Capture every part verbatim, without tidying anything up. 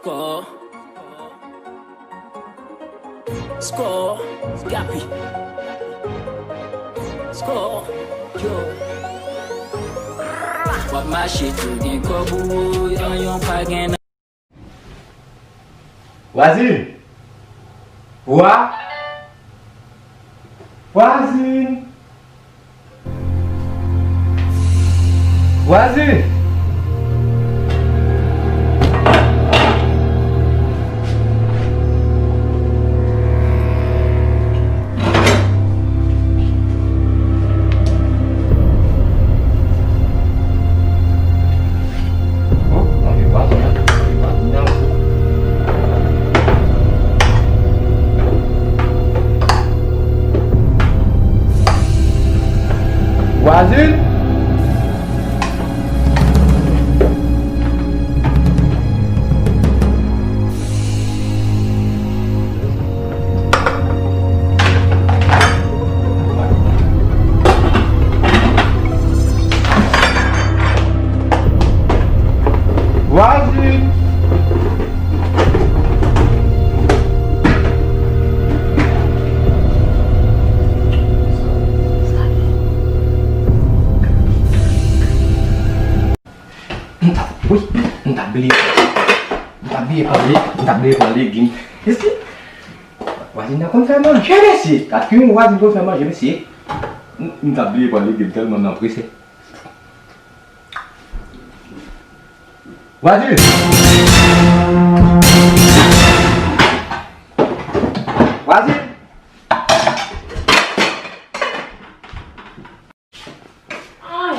Score. Score. Gapi. Score. Yo. W ap mache tou gen kòb ou, yon, yon pa gen. Vwazin! Vwa! Vwazin! Vwazin! Vwazin! Vwazin! M t ap, wi, m t ap bliye. M t ap bliye pale, m t ap bliye pale legim. Èske vwazin nan konn fè manje, mesye? Gad ki yon vwazin konn fè manje, mesye. M, m t ap bliye pale legim tèlman m nan prese. Vwazin! Vwazin! Ay!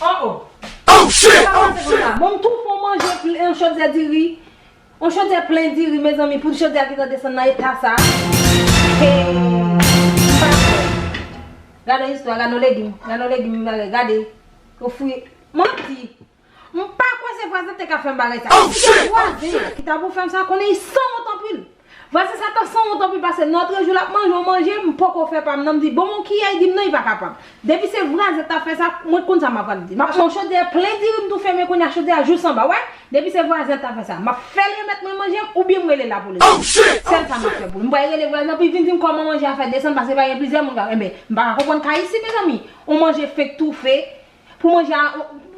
Oh, oh! Oh, shit! Sa pase konsa? Bon, m tou fè yon manje, yon chodyè diri. Yon chodyè plen diri, mezanmi, pou chodyè a gentan desann nan eta sa. Hey! M pa kwè. Gade yon istwa, gade yon legim, gade yon legim, gade, gade. Yo fouye. Manti! M pa kwè se vwazen te ka fè m bagay sa. Oh, shit! Se vwazen ki ta pou fè m sa, konnen li sanwont anpil. Vwazen sa ta sanwont anpil paske nan lòt jou l ap manje yon manje, m poko fè pa m nan, m di, bon, men kiyè, li di m non, li pa kapab. Depi se vwazen ta fè sa, mwen konn sa m ap pral di. M ap pran chodyè plen diri, m tou fèmen kounye a, chodyè a jous anba, wè. Depi se vwazen ta fè sa, m ap fè l remèt mwen manje m oubyen m rele lapolis. Oh, shit! Sèl sa m ap fè pou li. M pral rele vwazen an pou l vin di m kòman manje a fè desann paske pa gen plizyè moun k ap, enben, m pa ka konprann kay isit, mezanmi. Yon manje fenk toufe, pou manje a,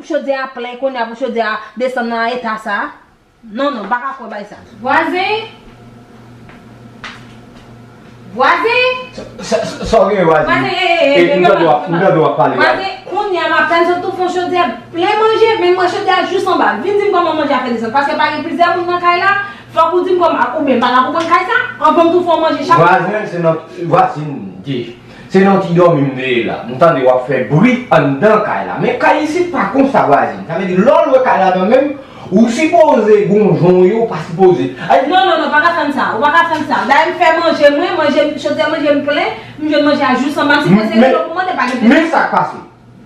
chodyè a plen, kounye a pou chodyè a desann nan eta sa. Non, non, m pa ka kwè bay sa. Vwazen! Vwazen! Sa, sa, sa, sa w gen, vwazen? Vwazen, e, e, e, e, m tande w ap, m tande w ap pale, vwazen. Vwazen, kounye a m apèn sot tou fè yon chodyè plen manje, men mwen chodyè a jous anba. Vin di m kòman manje a fè desann, paske pa gen plizyè moun nan kay la, fòk ou di m kòman, oubyen m pa ka konprann kay sa, anvan m tou fè yon manje chak. Vwazen, se nan, vwazen, di. Se nan ti dòmi m te ye la. M tande w ap fè bri anndan kay la. Men kay isit pa konsa, vwazen. Sa vle di, lè w lwe kay la nan men m, ou sipoze gon jan w ye, ou pa sipoze. Ay, non, non, non, pa ka fè m sa. Ou pa ka fè m sa. Dayè, m fè manje mwen, manje, chodyè manje m plen, m jwenn manje a jous anba, m sipoze rele w pou mande, pa gen pwoblèm. Men sa k pase.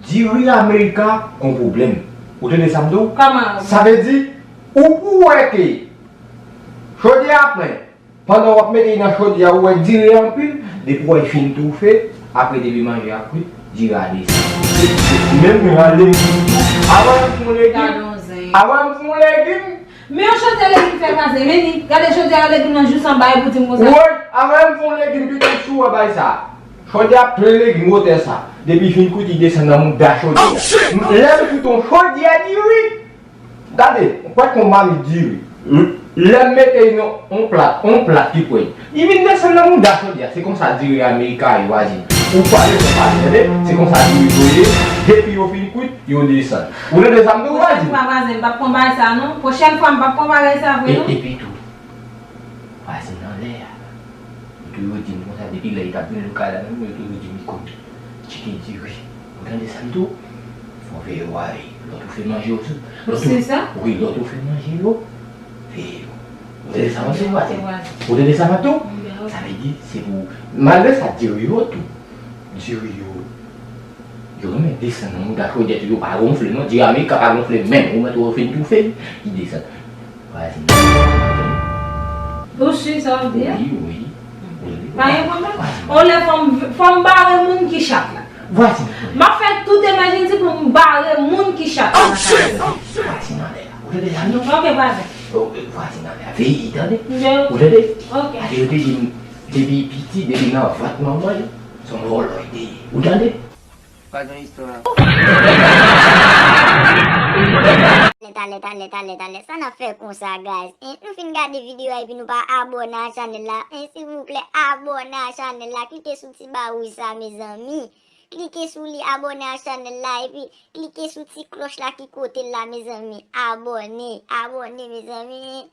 Diri Amerika gon pwoblèm. Ou tande sa m di w? Kòman? Sa vle di, ou pou wè ke chodyè a plen. Pandan w ap mete li nan chodyè a, ou wè diri a anpil, depi w wè l fin toufe, apre depi manje a kwit, diri a desann. Menm jan legim tou, avan m fè yon legim, avan m fè yon legim. Men yon chodyè legim fè vwazen, men li, gade chodyè a legim nan jous anba, epi w di m konsa. Wi, avan m fè yon legim, pitit sou wè bay sa. Chodyè a plen legim wotè sa. Depi fin kwit, li desann nan mouda chodyè a. Lè m kwit yon chodyè diri, gade, ou kwè k yon mamit diri. Lè m mete l nan yon plat, yon plat ki pwèy. Li vin desann nan mouda chodyè a. Se konsa diri Amerika ye, vwazen. Ou pale, ou pale, tande? Se konsa diri yo ye. Depi yo fin kwit, yo desann. Ou tande sa m di w, vwazen? Pwochèn fwa, vwazen, m p ap pran bagay sa, non. Pwochèn fwa, m p ap pran bagay sa vre, non. E, epi tou, vwazen anlè a. Yo toujou di m konsa, depi lè li t ap vin nan kay la menm, yo toujou di m li konn tcheke diri. Ou tande sa m di w? Fò w veye w a, wi. Lòt ou fè manje yo sou. Ou se sa? Wi, lòt ou fè manje yo, veye yo. Ou tande sa m di w, vwazen? Ou tande sa m di w? Sa vle di, se pou, malgre sa, diri yo tou. Diri yo. Yo renmen desann nan mouda chodyè tou, yo pa gonfle non. Diri Amerika pa gonfle menm. Ou mèt wè yo fin toufe, li desann. Vwazen. Ou si sa w di a? Wi, wi. Pa gen pwoblèm. Vwazen. On lè fò m, fò m bare moun ki chat la. Vwazen. M ap fè tout emergency pou m bare moun ki chat la nan kay la. Vwazen anlè la. Tande la, non? Ok, vwazen. Oh, vwazen nan la veye, tande? Ou tande? Ok. Ale, yo te di m, depi piti, depi nan vant manman l, se yon vòlò li te ye. Ou tande? Pa gen istwa. Talè, talè, talè, talè, talè. Sa n ap fè konsa, guys? Hein? Nou fin gade videyo a epi nou pa abòne a chanèl la. Hein, silvouplè, abòne a chanèl la. Klike sou ti ba wouj sa, mezanmi. Klike sou li, abòne a chanèl la, epi klike sou ti klòch la ki kote l la, mezanmi. Abòne, abòne, mezanmi.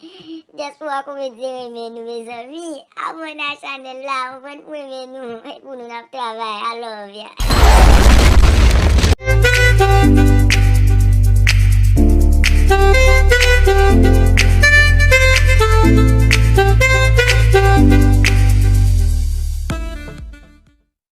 Dyaspora Komedyen renmen nou, mezanmi. Abòne a chanèl la, anvan nou renmen nou. E pou nou n ap travay. I love ya.